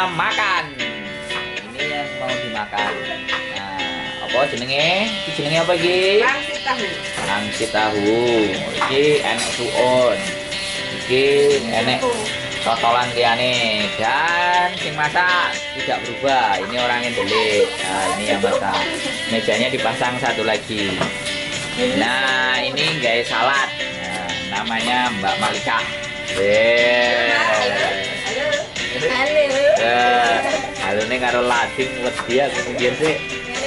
Waktunya makan. Ini yang mau dimakan. Nah, apa jenenge? Iki jenenge apa iki? Pangsit tahu. Pangsit tahu. Iki enek suun. Iki enek totolan liyane dan sing masak tidak berubah. Ini orang yang delik. Nah, ini yang masak. Mejanya dipasang satu lagi. Nah, ini guys salad. Nah, namanya Mbak Malika. Halo. Halo. Halo karo lading wedi aku mungkin sih.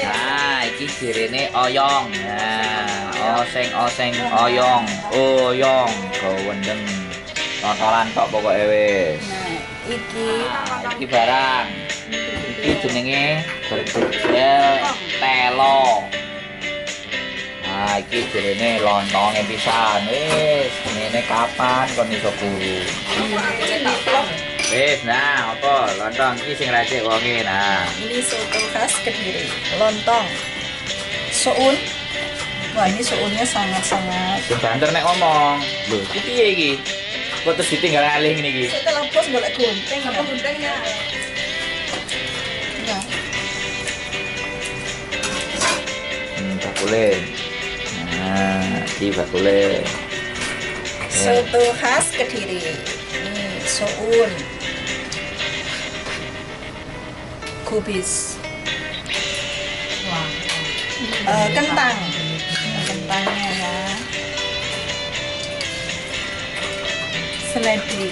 Nah, iki jirene oyong. Nah, oseng-oseng oyong. Oyong gowendeng. Totolan tok pokoke wis. Nah, iki nah, iki barang. Iki jenenge bergedel telo. Nah, iki jirene lontonge pisan. Wis, ngene kapan kon iso kuru. Wis, nah, apa lontong iki sing racik wonge nah. Ini soto khas Kediri, lontong. Soun. Wah, ini sounnya sangat-sangat. Sing banter nek ngomong. Lho, iki piye iki? Kok terus ditinggal alih ngene iki? Setelah bos golek gunting. Apa guntingnya? Ya. Bakule. Nah, iki bakule. Soto khas Kediri. Ini soun. Kubis. Wah. Kentang. Kentangnya ya. Seledri.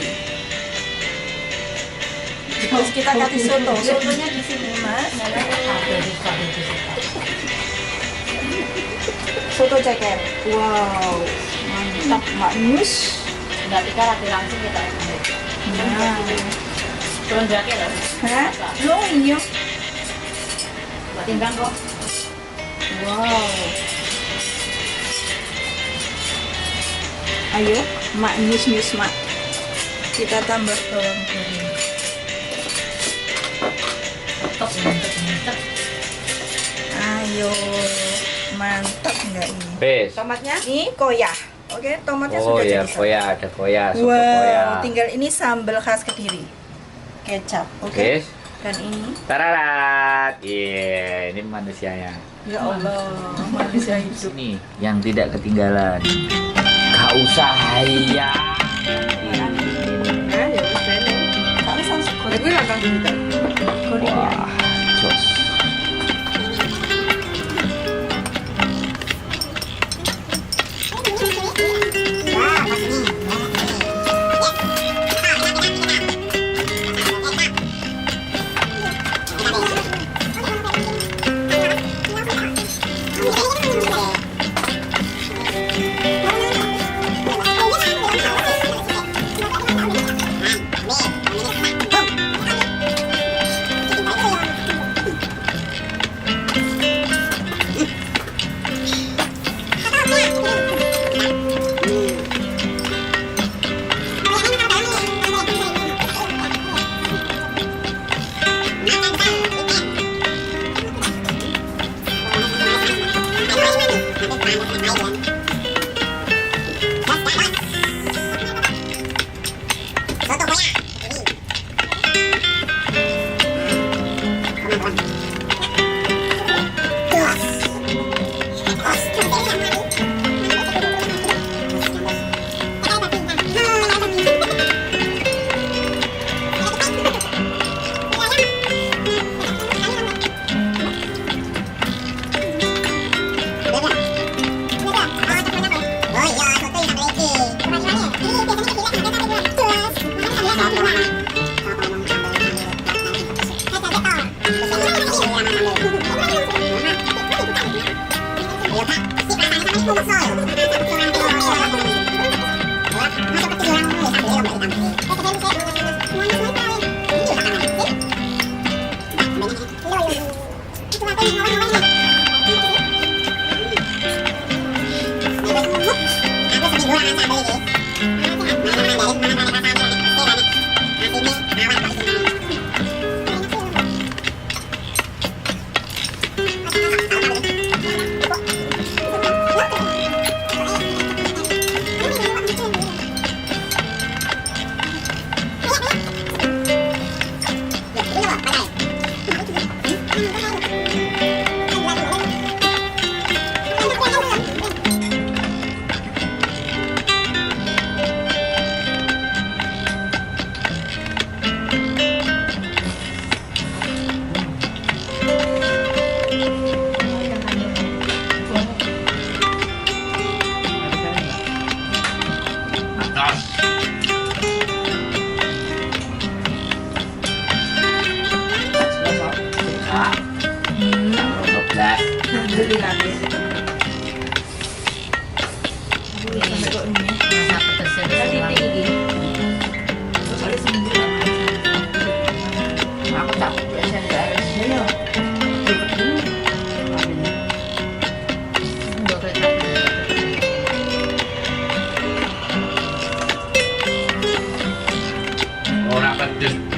Terus kita kasih soto. Sotonya di sini, Mas. Soto ceker. Wow, mantap, Mak Nyus. Mbak Tika lagi langsung kita. Nah. Turun berapa ya? Hah? Loh, iya. Mbak timbang kok. Wow. Ayo, Mak Nyus Nyus Mak. Kita tambah bawang goreng. Mantap. Ayo, mantap enggak ini? Bes. Tomatnya ini koyah. Oke, tomatnya oh, sudah ya, jadi. Koyah, ada koyah, soto wow, koyah. Tinggal ini sambal khas Kediri. Kecap, oke. Okay. Dan ini. Tararat. Iya, yeah, ini manusianya. Ya Allah, manusia hidup. Ini yang tidak ketinggalan. Gak usah ya. Wah, jos.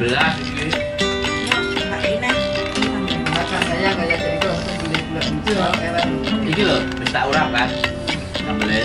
Belas iki. Saya kayak jadi kalau beli gula hijau. Iki lho, wis tak urap kan. Sambele.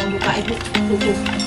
Buka ibu buku.